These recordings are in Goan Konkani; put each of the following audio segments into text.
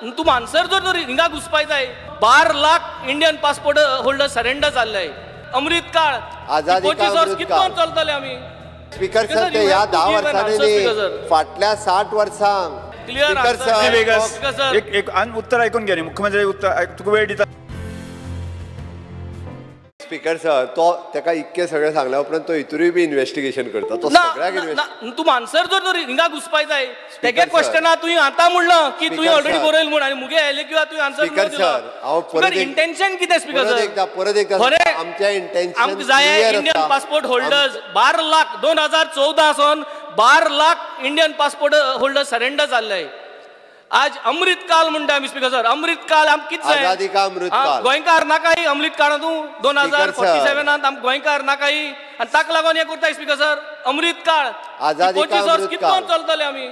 तूं मानसर जर हिंगा घुसपाय जाय 12 lakh Indian passport holder surrender जाल्ले. अमृत काळ आझादी 25 वर्स कितकोन चलतले आमी. स्पीकर सर ते ह्या 10 वर्सांनी फाटल्या 60 वर्सांक. Clear answer. एक उत्तर ऐकून घे मुख्यमंत्री, उत्तर तुका वेळ दिता. स्पीकर सर तो ताका इतके सगळें सांगल्या उपरांत तो हितूय बी इन्व्हेस्टिगेशन करता. तो सगळ्याक तूं मानसर जर हिंगा घुसपाय जाय तेगे क्वेश्चना तुवें आतां म्हणलां की तुवें ऑलरेडी बरयल म्हूण आनी मुगे आयले किंवा तुवें आन्सर. स्पीकर सर हांव परत इंटेन्शन कितें स्पीकर सर? परत एकदा आमचें इंटेन्शन आमकां जाय इंडियन पासपोर्ट होल्डर्स 12 लाख 2014 सावन 12 lakh Indian passport holder surrender जाल्ले. आज अमृत काल म्हणटा आमी स्पीकर सर. अमृत काल आमकां कितें जाय? आझादी का अमृत काल. गोंयकार नाकाय अमृत काळ तूं 2047 आमकां गोंयकार नाकाय आनी ताका लागून हें करता स्पीकर सर. अमृत काळ 25 वर्स कितकोन चलतले आमी?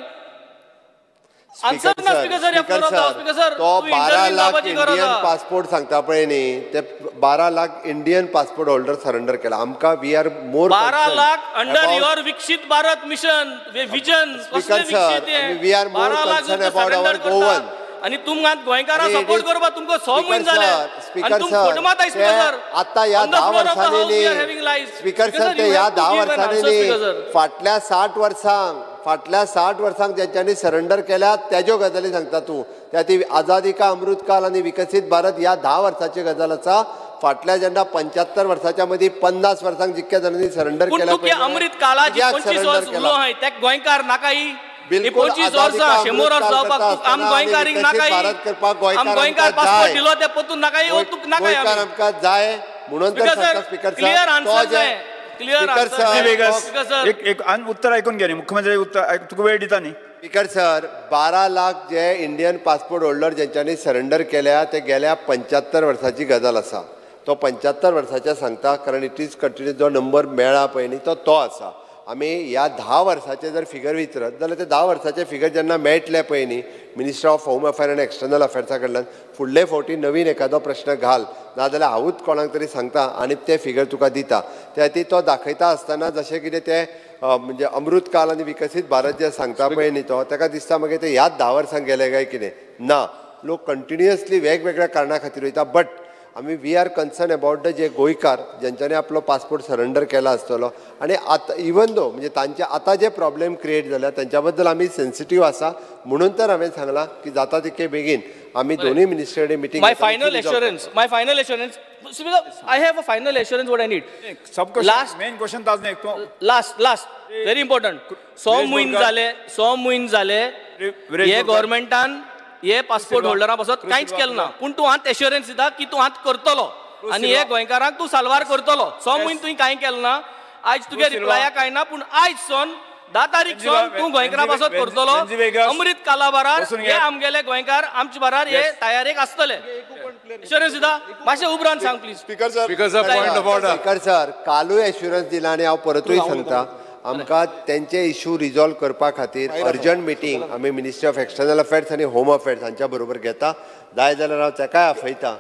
आन्सर ना स्पीकर सर. स्पीकर सर तो 12 लाख इंडियन पासपोर्ट सांगता पळय न्ही, ते 12 lakh Indian passport holder surrender केला. आमकां we are more 12 lakh under your Viksit Bharat mission vision. Speaker sir we are more concern about our Goan. आनी तुमकां गोंयकारां सपोर्ट करपाक तुमकां 100 म्हयने जाले. स्पीकर सर आतां ह्या 10 वर्सांनी स्पीकर सर ते ह्या 10 वर्सांनी फाटल्या 60 वर्सांक फाटल्या 60 वर्सांक ज्यांच्यानी सरेंडर केल्या तेज्यो गजाली सांगता तूं. त्या ती आझादी का अमृत काल आनी विकसीत भारत ह्या 10 वर्साची गजाल आसा. फाटल्या जेन्ना 75 वर्साच्या मदीं 50 वर्सांक जितक्या जाणांनी सरेंडर केल्या. अमृत काळाची 25 वर्स उरलो आहाय त्या गोंयकार नाकाय. 25 वर्सां 100 वर्स जावपाक आम गोंयकारींक नाकाय. आम गोंयकार पासपोर्ट दिलो ते परतून नाकाय. नाकाय आमकां जाय म्हणून तर सांगता स्पीकर सर. क्लियर आन्सर जाय. Clear answer. एक उत्तर ऐकून घे मुख्यमंत्री, उत्तर तुका वेळ दिता न्ही. स्पीकर सर 12 लाख जे इंडियन पासपोर्ट होल्डर ज्यांच्यानी सरेंडर केल्या ते गेल्या 75 वर्साची गजाल आसा. तो 75 वर्साच्या सांगता कारण it is continue जो नंबर मेळ्ळा पळय न्ही तो तो आसा. आमी ह्या 10 वर्साचे जर फिगर विचारत जाल्यार ते 10 वर्साचे फिगर जेन्ना मेळटले पळय न्ही मिनिस्टर ऑफ होम अफेअर आनी एक्सटर्नल अफेर्सा कडल्यान फुडले फावटी नवीन एखादो प्रश्न घाल, नाजाल्यार हांवूच कोणाक तरी सांगता आनी ते फिगर तुका दिता. त्या खातीर तो दाखयता आसतना जशें कितें ते म्हणजे अमृत काल आनी विकसीत भारत जे सांगता पळय न्ही तो ताका दिसता मागीर ते ह्याच 10 वर्सांक गेले काय कितें ना. लोक कंटिन्युअसली वेगवेगळ्या कारणा खातीर वयता. बट आमी we are concern about the जे गोंयकार ज्यांच्यानी आपलो पासपोर्ट सरेंडर केला आसतलो आनी आतां इवन दो म्हणजे तांचे आतां जे प्रॉब्लेम क्रिएट जाल्या तांच्या बद्दल आमी सेन्सिटीव आसा. म्हणून तर हांवें सांगलां की जाता तितके बेगीन आमी दोनूय मिनिस्ट्री कडेन meeting. My final assurance, my final assurance, I have a final assurance what I need. Last main question Taj न्ही. Last last very important. 100 म्हयने जाले, 100 म्हयने जाले हे गव्हर्मेंटान हे पासपोर्ट होल्डरा पासत कांयच केलें ना. पूण तूं आतां एश्युरन्स दिता की तूं आतां करतलो आनी हे गोंयकारांक तूं साल्वार करतलो. 100 म्हयने तुवें कांय केलें ना. आयज तुगे रिप्लाया कांय ना. पूण आयज सावन 10 तारीख सावन तूं गोंयकारां पासत करतलो. अमृत काला बारार हे आमगेले गोंयकार आमचे बारार हे तयारेक आसतले. एश्युरन्स दिता मातशें उपरांत सांग please. Speaker sir, point of order. Speaker sir कालूय assurance दिला आनी हांव परतूय सांगता आमकां तेंचे इशू रिजॉल्व करपा खातीर अर्जंट मिटींग आमी मिनिस्ट्री ऑफ एक्सटर्नल अफेर्स आनी होम अफेर्स हांच्या बरोबर घेता. जाय जाल्यार हांव ताकाय आपयता.